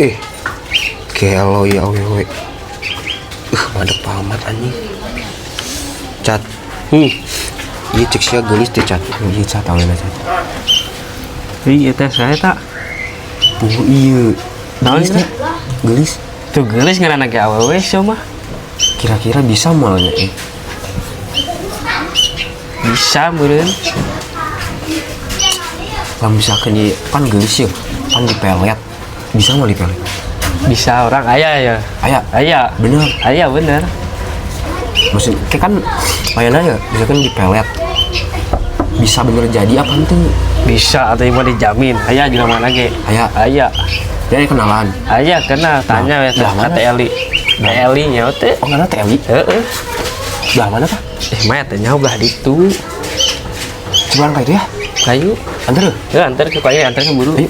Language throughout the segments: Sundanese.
Eh, gelo ya awewe. Madep amat anjing. Cat. Iya, cek sia geulis teh, Cat. Iya, Cat, awena, Cat. Iya teh, saya tak. Oh iya. Naon Geulis teh? Teh. Geulis. Tuh geulis ngaranna ge awewe sia mah. Kira-kira bisa moalnya eh? Bisa meureun. Lah, misalkan di pan geulis ya, pan dipelet. Bisa mau dipelet? Bisa, orang aya ya. Aya. Aya. Bener. Aya bener. Maksud kayak kan kayaknya ya misalkan dipelet. Bisa bener jadi apa tuh? Bisa atau mah dijamin. Aya di mana ge. Aya. Aya. Dia kenalan. Aya kenal, tanya ya Belah ka mana? Teh Eli. Teh Eli nya teh. Oh, mana Teh Eli? Heeh. Belah mana tah? Eh, mah teh nyaho belah ditu. Coba kayak itu ya. Kayu. Antar. Ya antar ke kayu, antar ke buru. Ayo.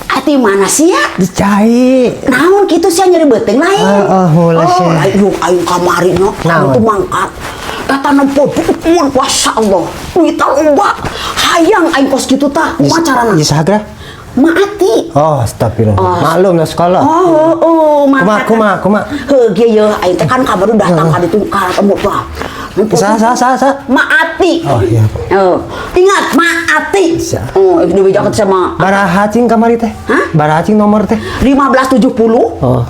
Ati mana sih ya? Dicai. Naon kitu sia nyeri beuteung lain? Oh, mulai Oh, sia. Ayo ayo kamari nya. Naon? Anu tuh mangkat. Eta nempo dukun, masya Allah. Duit loba. Hayang aing kos kitu tah. Kumaha carana? Ieu saha geura? Maati. Oh, astagfirullah. Oh. Maklum lah sekolah. Oh, Kumaha, mangkat. kumaha, kumaha? Heuh, kieu ye aing teh kan kabaru datang ka ditu ka ketemu tah. Nempo Saha, saha, saha, saha? Maati. Oh, iya. Oh, ingat Maati. Siap. Oh, dibejakeun sama Baraha cing kamari teh? Hah? Baraha cing nomor teh? 1570. Oh.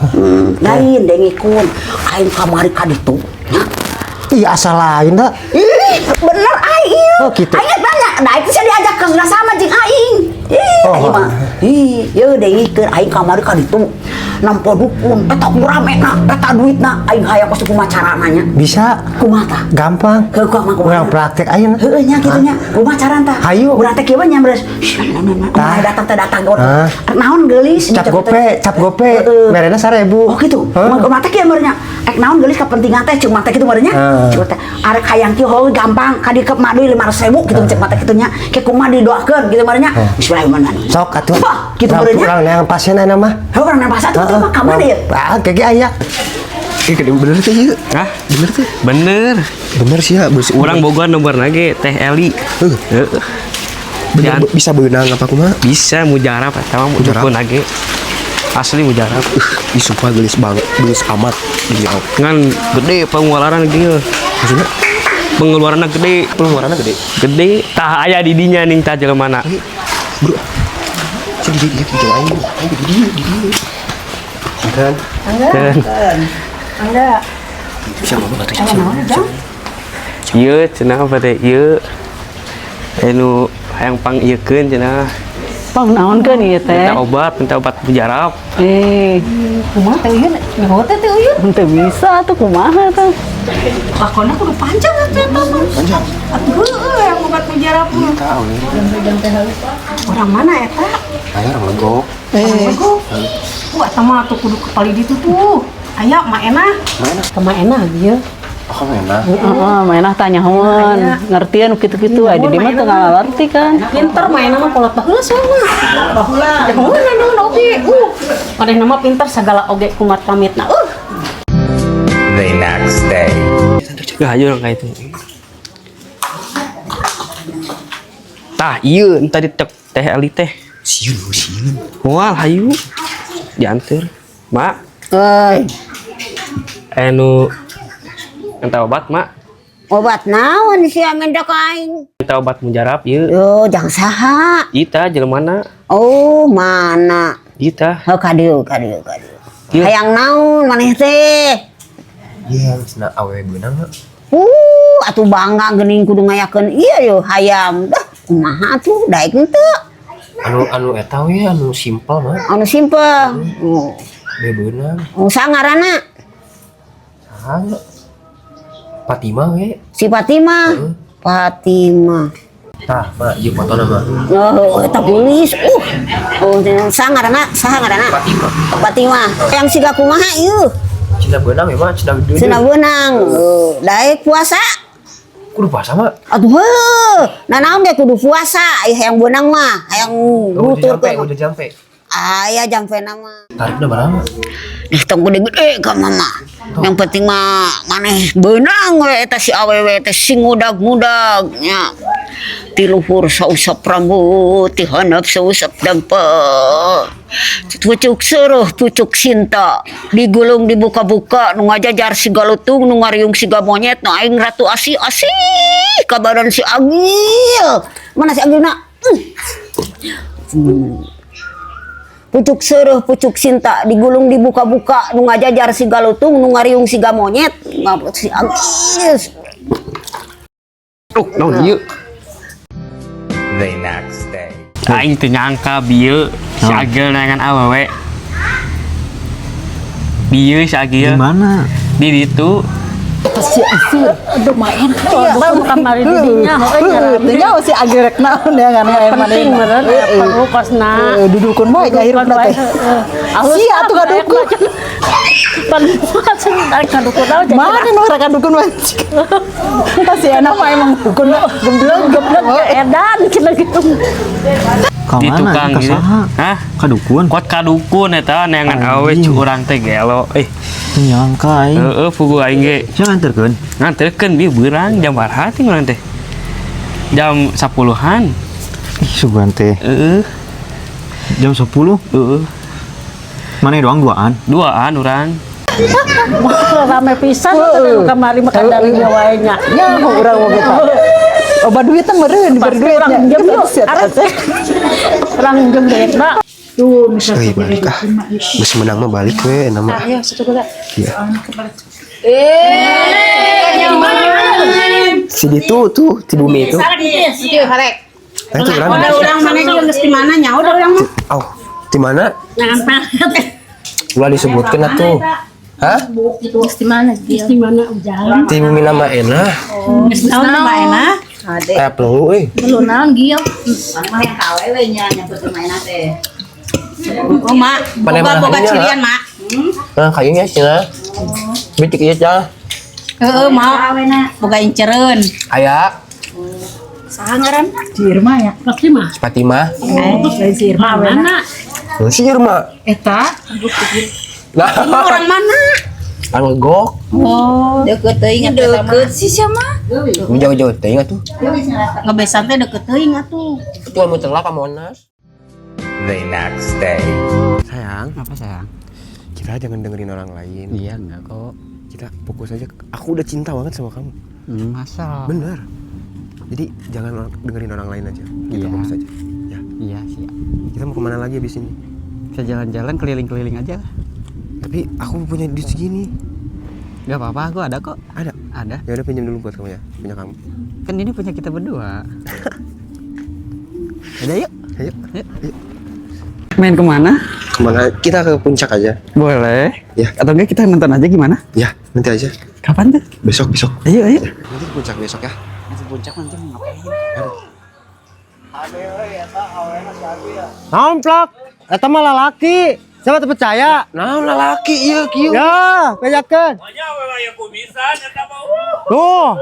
Lain dengikeun aing kamari ka ditu. Nya. Ih, asal lain dah. Ih, bener aing ieu. Oh, gitu. Aing tanya, da itu saya diajak ke sudah sama jeung aing. Ih, Oh. aing mah. Ih, ye dengikeun aing kamari ka ditu. Nempo dukun, eta rame na, eta duitna aing hayang pasti kumaha carana nya. Bisa. Kumaha tah? Gampang. Heuh, kumaha kumaha. Urang praktek ayeuna. Heueuh nya kitu nya. Kumaha carana tah? Hayu. Urang teh kieu nya beres. Tah. Datang teh datang urang. Hah? Naon geulis? Cap gope, cap gope. Heeh. Merena 1000. Oh gitu. Hah? Mah teh kieu meureun nya. Ek naon geulis kepentingan teh cuma teh kitu meureun nya. Heeh. Cuma teh arek hayang kieu heuh gampang ka dieu ke madu 500.000 gitu cek mata kitu nya. Ke kumaha didoakeun gitu meureun nya. Bismillahirrahmanirrahim. Sok atuh. Wah, gitu Urang meureun nya. urang neang pasien ayeuna mah. Heuh, urang nang pasar tuh mah ka mana ya? Ah, keke aya. Eh, bener teh ieu. Hah? Bener teh. Bener. Bener sih ya, bersih. Urang bogohan nomor ge Teh Eli. Heuh. Heeh. Bener Jangan- bisa beunang apa kumaha? Bisa mujarab eta mah. Mujarab? Dukun ge. Asli mujarab. Ih, sumpah geulis banget, geulis amat demi Allah. Ngan gede pengeluaran gitu. Maksudnya Pengeluarannya gede. Pengeluarannya gede. Gede. Tah aya di dinya ning tah jelema. Bro. Cek di dia di aing. Aing di dia di dia. Kan? Dan Enggak. Siapa ngomong atuh? Kalau naon jang? Ieu cenah apa teh ieu anu hayang pang ieukeun cenah. Pang naonkeun ieu teh? Minta obat mujarab. Eh, Kumaha teh Uyun? Nyaho teh teh Uyun? Henteu bisa tuh, kumaha tuh? Lakonna kudu panjang atuh eta mah. Panjang. Atuh heueuh yang obat mujarab mah. Tahu ya. Orang mana eta? Aya orang Legok. Orang Legok. Wah, eta mah atuh kudu ke palih ditu tuh. Aya Mak Enah. Mana? Ka Mak Enah ieu. Oh, mana? Heeh, Mak Enah tanya nyahoan, ngertieun kitu-kitu, aya di dieu mah teu ngarti kan. Pinter Mak Enah mah kolot baheula soalna. Baheula. Baheula naon oge. Manehna mah pinter sagala oge kumat pamitna. The next day. Gak ayo orang kayak itu. Tah ieu tadi teh Teh Eli teh. Sieun, sieun. Moal hayu. Diantar. Mak, Euy, anu minta obat, Mak. Obat naon sia minta ka aing? Minta obat mujarab ieu. Yo, jang saha? Ita jelema. Oh, mana? Ita. Oh, ka dieu, ka dieu, ka dieu. Ieu. Hayang naon maneh teh? Iya, cenah awewe beunang mah. Atuh bangga geuning kudu ngayakeun ieu yo hayam. Dah, kumaha atuh daek henteu? Anu anu eta we anu simpel mah. Anu simpel. Oh, Be beunang. oh saha ngaranna? Saha? Fatima we. Si Fatima. Heeh. Fatima. Tah, mah ieu fotona mah. Oh, eta geulis. Oh, saha ngaranna? Saha ngaranna? Fatima. Fatima. Yang siga kumaha ieu? Cenah beunang we mah, cenah gede. Cenah beunang. Oh, daek puasa? Kudu puasa mah. Aduh, heuh. Nah, naon ge kudu puasa, ih hayang beunang mah, hayang Oh, udah jampe, nuturkeun. udah jampe. Aya jampe mah. Tarifnya berapa? Ih, tong gede-gede ka mama. Yang penting mah maneh beunang we eta si awewe teh sing ngudag-ngudag nya. Ti luhur sausap rambut, ti handap sausap dampa. Pucuk seureuh pucuk sinta, digulung dibuka-buka nu ngajajar siga lutung, nu ngariung siga monyet, nu aing ratu asih asih kabaran si Agil. Mana si Agilna? Pucuk seureuh pucuk sinta, digulung dibuka-buka, nu ngajajar siga lutung, nu ngariung siga monyet, ngapot si Agil. Oh, naon ieu? The next day. Aing teu nyangka bieu si Agil neangan awewe. Bieu si Agil. Di mana? Di ditu. Aduh main. Aduh kamari di dinya heueuh nya rame. Nya si Agil rek naon ya kan main Penting meureun aya perlu kosna. Dudukun bae nya hirupna teh. Sia atuh kadukun. Pan kadukun naon jadi. Mana nu rek kadukun mah? Tah si enak mah emang dukun geblek Geblek ke edan cenah gitu. Ka Di mana? tukang Ka gitu. saha? Hah? Ka dukun? Kot kadukun eta neangan awewe Anjing. cu urang teh gelo. Eh, Teu nyangka aing. heeh puguh aing ge. Sia nganterkeun? Nganterkeun bieu beurang jam baraha teh urang teh? Jam 10-an. Ih, sugan teh. Heeh, Jam 10? Heeh. Mana doang duaan? Duaan urang. Wah, rame pisan teh nu kamari mah kadarinya wae nya. Nya urang mah kita. Loba duitna meureun diberi Pasti duitnya. urang minjem yuk. Arek. Urang minjem duitna. Euy, balik ah. Geus menang mah balik we nama. Ayo, situ gula. Iya. Si ditu tuh, di bumi itu. Eh, itu urang. Udah urang mana ieu geus di mana nya? Udah urang mah. Au, di mana? Jangan pelet. Ulah disebutkeun atuh. Hah? Geus di mana? Geus di mana ujang? Di bumi nama enak. Geus naon nama enak? Eh, perlu euy. Lu naon gil? Oh, Mak, Mana boga boga mana cirian, Mak. Nah, kayunya cenah. Bitik ieu cah. Heeh, Mak. Boga incereun. Aya Saha ngaranna? Fatimah. Fatimah. Si Irma mana? Si Irma. Eta. Nah, Orang mana? Panggok. Oh, deket teuing atuh deket sih sia mah. Jauh-jauh teuing atuh. Ngebesan teh deket teuing atuh. Itu anu telak ka Monas. The next day. Sayang, Apa sayang? kita jangan dengerin orang lain. Iya enggak kok. Kita fokus aja. Aku udah cinta banget sama kamu. Masa? Bener. Jadi jangan dengerin orang lain aja. Kita Iya. fokus aja. Ya. Iya siap. Kita mau kemana lagi abis ini? Bisa jalan-jalan keliling-keliling aja lah. Tapi aku punya duit segini. Gak apa-apa, aku ada kok. Ada. Ada. Ya udah pinjam dulu buat kamu ya. Punya kamu. Kan ini punya kita berdua. Udah yuk. Ayo. Yuk. Main kemana? Kemana? Kita ke puncak aja. Boleh. Ya. Atau enggak kita nonton aja gimana? Ya, nanti aja. Kapan tuh? Besok, besok. Ayo, ayo. Nanti ke puncak besok ya. Ke puncak nanti mau ngapain? Naon plak? Eta mah lalaki. Siapa teu percaya? Nah, lalaki iya kieu. Ya, bejakeun. Tuh.